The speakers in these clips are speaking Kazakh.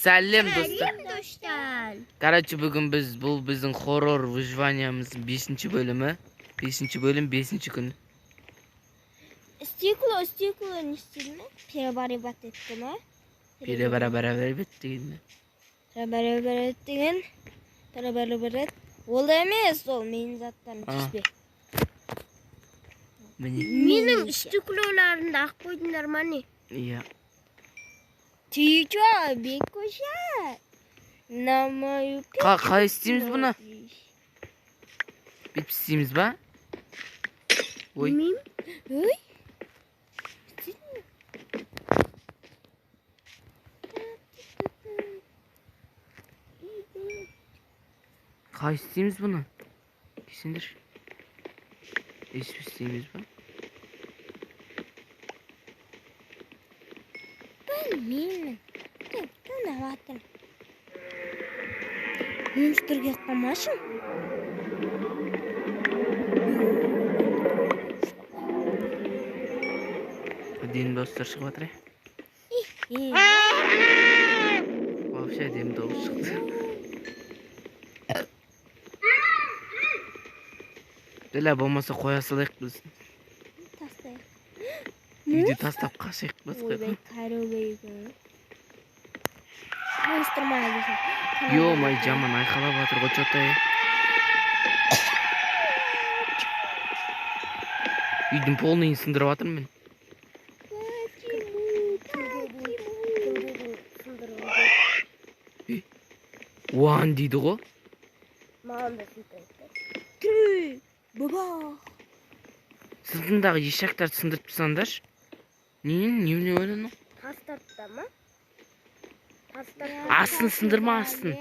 Сәлем достар. Сәлем достар. Короче, бүгін біз бұл біздің хоррор выживаниямыздың 5-ші бөлімі. 5-ші бөлім 5-ші күн. Стекло, стекло не істеді ме? Перебарибат етті ме? Перебара-бара деген ме? Перебарибат деген. Перебарибат. Ол емес, ол менің заттарым түспе. Міне. Менің стеклоларымды ақ қойдыңдар ма не? Иә. Ты чё, Бекуша? На мою Қалай істейміз бұны? Бүйтіп істейміз ба? Ой. Білмеймін. Ой. Қалай істейміз бұны? Кесіңдерші. Өйстіп істейміз ба? Білмеймін. Тыңдап жатырмын. Монстр келіп қалмасын. Әдемі дауыстар шығып жатыр, е? Вообще әдемі дауыс шықты. Бля, болмаса қоя салайық біз. Тастайық. Үйде тастап қашайық басқа. Ойбай, король. Монстр маған десең. Ё-май, жаман айқайлап жатыр ғой, чё-то, е. Үйдің полныйын сындырып жатырмын мен. Уан дейді ғой. Маған да сөйтіп айтты. Три, баба. Сыртындағы ешектарды сындырып тастаңдаршы. Не, не, не ойлану? Тастарды да ма? Тастарды. Астын сындырма, астын.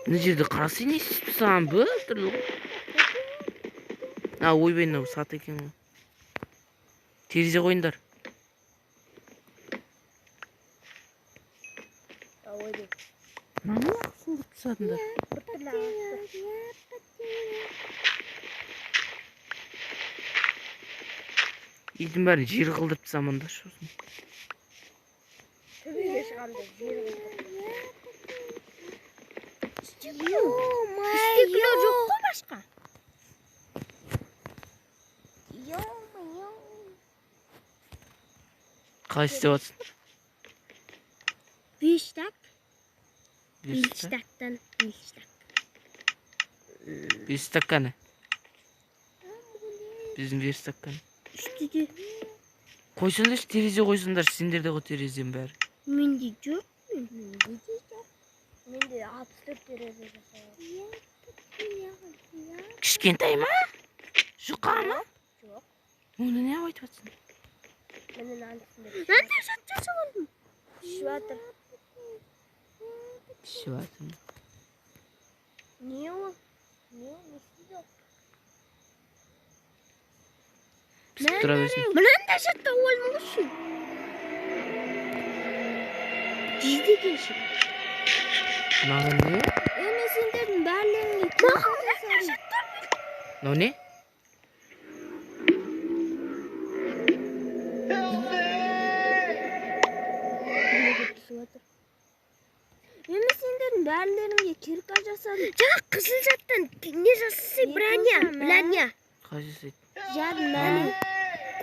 Мына жерде қарасай, не істеп тастаған бір түрлі ғой. А, ойбай, мынау сат екен ғой. Терезе қойыңдар. Мынаны неғып сындырып тастадыңдар? Үйдің бәрін жер қылдырып тастамаңдаршы сосын. Төбеге шығамын деп жер қылдырып. Стекло жоқ қой басқа. Қалай істеп жатсыңдар? Бештак. Бештак? Бештактан бештак. Бештак қане? Біздің верстак қане? Үстіде. Қойсаңдаршы, терезе қойсаңдаршы, сендерде ғой терезенің бәрі. Менде жоқ. Менде де жоқ. Менде 64 терезе жасалған. Кішкентай ма? Жұқа ма? Жоқ. Оны не айтып жатсың? Міне мынаны сындырып. Мынандай зат жасап алдым. Пішіп жатыр. Пішіп жатыр. Не ол? Не ол? Не істейді ол? Пісіп тұра берсін. Мынандай зат тауып алдым ғой сен. Жейді екенсің. Мынау не? Мен сендердің бәрілеріңе мынандай зат Мынау не? Мен сендердің бәрілеріңе кирка жасадым. Жаңа қызыл заттан не жасасай, броня, броня. Қалай жасайды? Жарым мәні.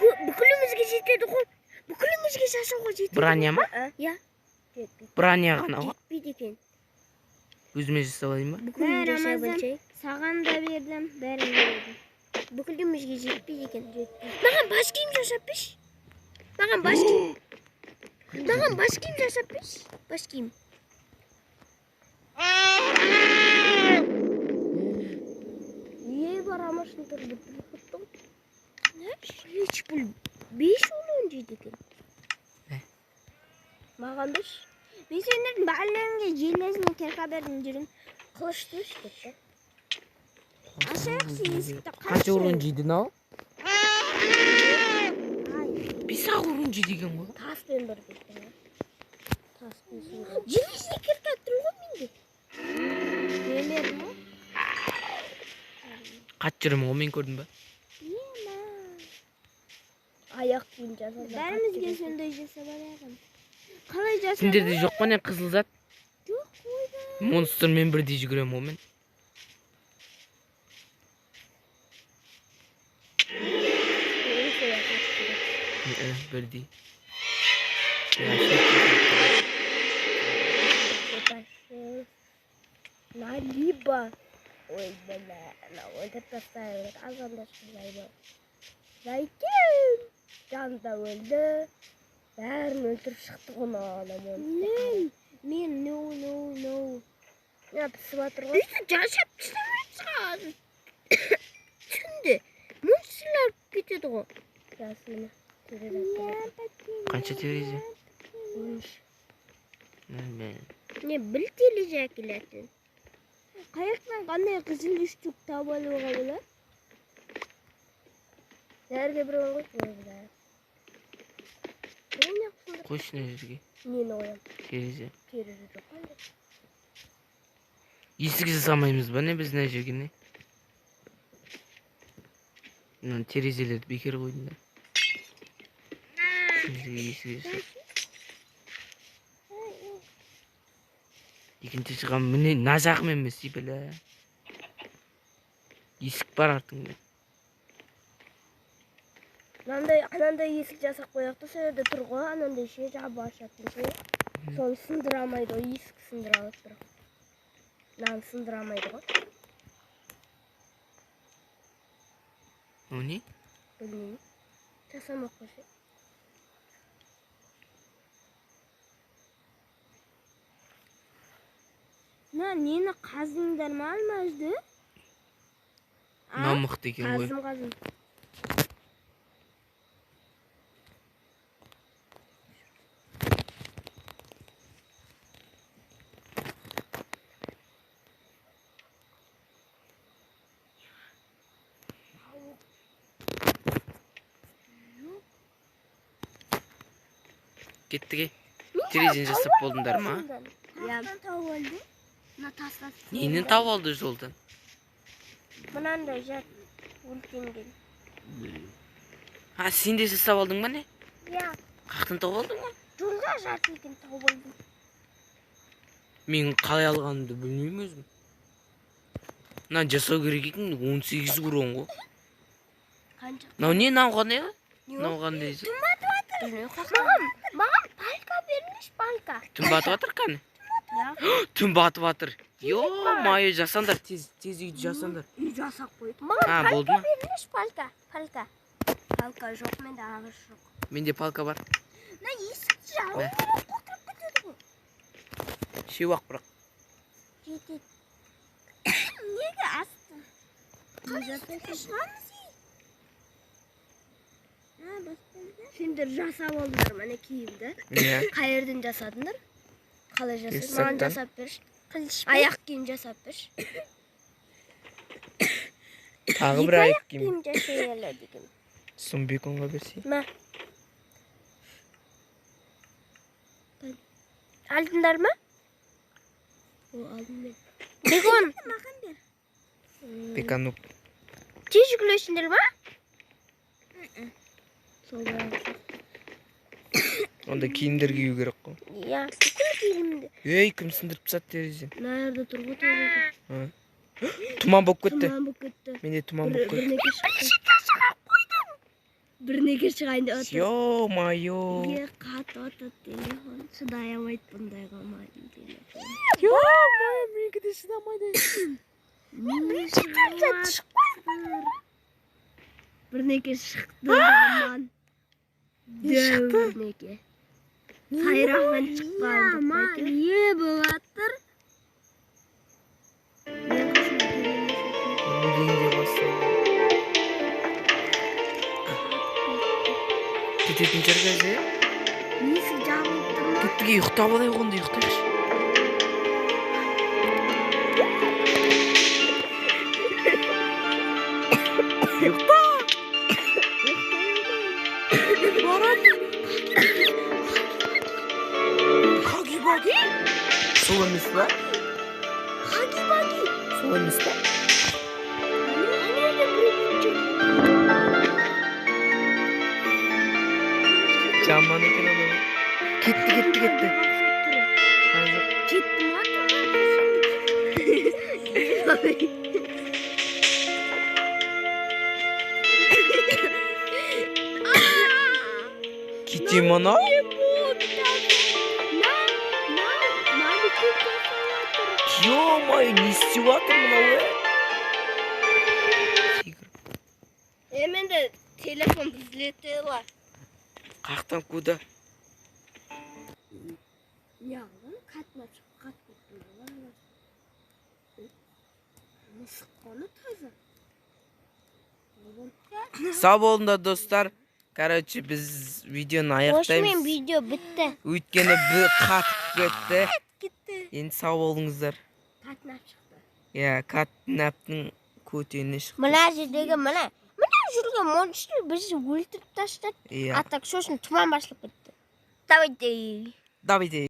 Бүкілімізге жетеді ғой. Бүкілімізге жасауға жетеді. Броня ма? Иә. Броня ғана ғой. Жетпейді екен. Өзіме жасап алайын ба? Бүкілін жасап алсай. Саған да бердім, бәріне бердім. Бүкілімізге жетпейді екен. Маған бас киім жасап берші. Маған бас киім. Маған бас киім жасап берші. Бас киім. Не бар амашын тұрды бір Еш бұл 5 урон жейді екен. Не? Маған берші. Мен сендердің бәрілеріңе железный кирка бердім жүрін. Қылышты берші деп та. Ашайықшы есікті. Қанша урон жейді мынау? 5-ақ урон жейді екен ғой. Таспен бір кетті. Таспен сындырып. Железный кирка тұр ғой менде. Мен бердім ғой. Қатты жүремін ғой, мен көрдім ба? Аяқ киім жасап. Бәрімізге сондай жасап алайық. Қалай жасадың? Сендерде жоқ па не қызыл зат? Жоқ қойда. Монстрмен бірдей жүгіремін ғой мен. Бірдей. Налибо. Ой, бля, өлтіріп тастайын. Азанда шықпайды. Зайкем! Жан да өлді. Бәрін өлтіріп шықты ғой ана монстр. Мен, no, no, no. Я пісіп жатыр ғой. Үйді жасап тастамайсың. Түнде монстрлар кетеді ғой. Жасыны. Қанша терезе? 13. Не, Не, бір терезе әкелетін. Қаяқтан қандай қызыл үштік тауып алуға болады? Бәрге біреуін қойып қойып. Қойшы мына жерге. Нені қоямын? Терезе. Терезе жоқ қандай. Есік жасамаймыз ба не біз мына жерге не? Мына терезелерді бекер қойдың да. Жерге есік жасап. Екінші шығам міне мына жағымен емес, бля. Есік бар артыңда. Мынандай анандай есік жасап қояйық та, сол жерде тұр ғой, анандай ше жабы ашатын ше. Соны сындыра алмайды ғой, есік сындыра алады бірақ. Мынаны сындыра алмайды ғой. О не? Білмеймін. Жасамақ қойшы. Мына нені қаздыңдар ма алмазды? Мынау мықты екен ғой. Қаздым, қаздым. Кеттік, ей. Терезені жасап болдыңдар ма? Иә. Тауып алды. Мына тастан. Нені тауып алды жолдан? Мынандай жат өлтенген. А, сен де жасап алдың ба не? Иә. Қаяқтан тауып алдың ба? Жолда жат екен тауып алдым. Мен қалай алғанымды білмеймін өзім. Мына жасау керек екен, 18 урон ғой. Қанша? Мынау не, мынау қандай? Мынау қандай? Маған палка беріңізші, палка. Түн батып жатыр кәне? Түн батып жатыр. Ё-моё, жасаңдар, тез, тез үйді жасаңдар. Үй жасап қойдым. Маған А, болды ма? беріңізші, палка, палка. Палка жоқ, менде ағаш жоқ. Менде палка бар. Мына есікті жауып Мә. отырып кетеді ғой. Шеу ақ бірақ. Жетеді. Неге асты? Қалай шығамыз ей? Сендер жасап алдыңдар міне киімді. Иә. Қай жерден жасадыңдар? Қалай жасадың? Есіктен. Маған жасап берші. Аяқ киім жасап берші. Тағы бір аяқ киім. Киім жасай алады екен. Сұм беконға берсей. Мә. Алдыңдар ма? О, алдым мен. Бекон. Маған бер. Бекон нуб. Тез жүгіресіңдер ма? Солай. Онда киімдер кию керек қой. Иә, бүкіл киімді. Ей, кім сындырып тастады терезені? Мына жерде тұр ғой терезе. Тұман болып кетті. Тұман болып кетті. Менде тұман болып кетті. Бірнеке шықты. Бірнеке шығайын деп отыр. Ё-моё. Е, қатып атады телефон. Шыдай алмайды бұндайға маған телефон. Ё-моё, менікі де шыдамайды. Бірнеке шықты жаман. Не шықты? Бірнеке. Қайрақпен шыққан жоқ. Не болып жатыр? Мен қасымда келемін. Өлең басты. Кететін шығар қазір, иә? Есік жабылып тұр ма? Кеттік, ей, ұйықтап алайық онда, ұйықтайықшы. Ұйықта! Хаги-баги? Сол емес па? Хаги-баги. Сол емес па? Ана жерде біреу жүр. Тұман екен анау. Кетті, кетті, кетті. Қазір. Жетті ма тұман? Кете ме анау? Не болды? На, на, маникюр жасап жатыр. Ё-моё, не істеп жатыр мынау, е? Тигр. Е, менде телефон взлетела. Қаяқтан куда? Неғылған катнап шығып қатып кеттім. Мысық қаны таза. Сау болыңдар, достар. Короче, біз видеоны Осымен аяқтаймыз. видео бітті. Өйткені бір қатып кетті. Кетті. Енді сау болыңыздар. Катнап шықты. Иә, катнаптың көтені шықты. Мына жердегі мына жүрген монстр бізді өлтіріп тастады. Иә. А так сосын тұман басылып кетті. Давайте. Давайте.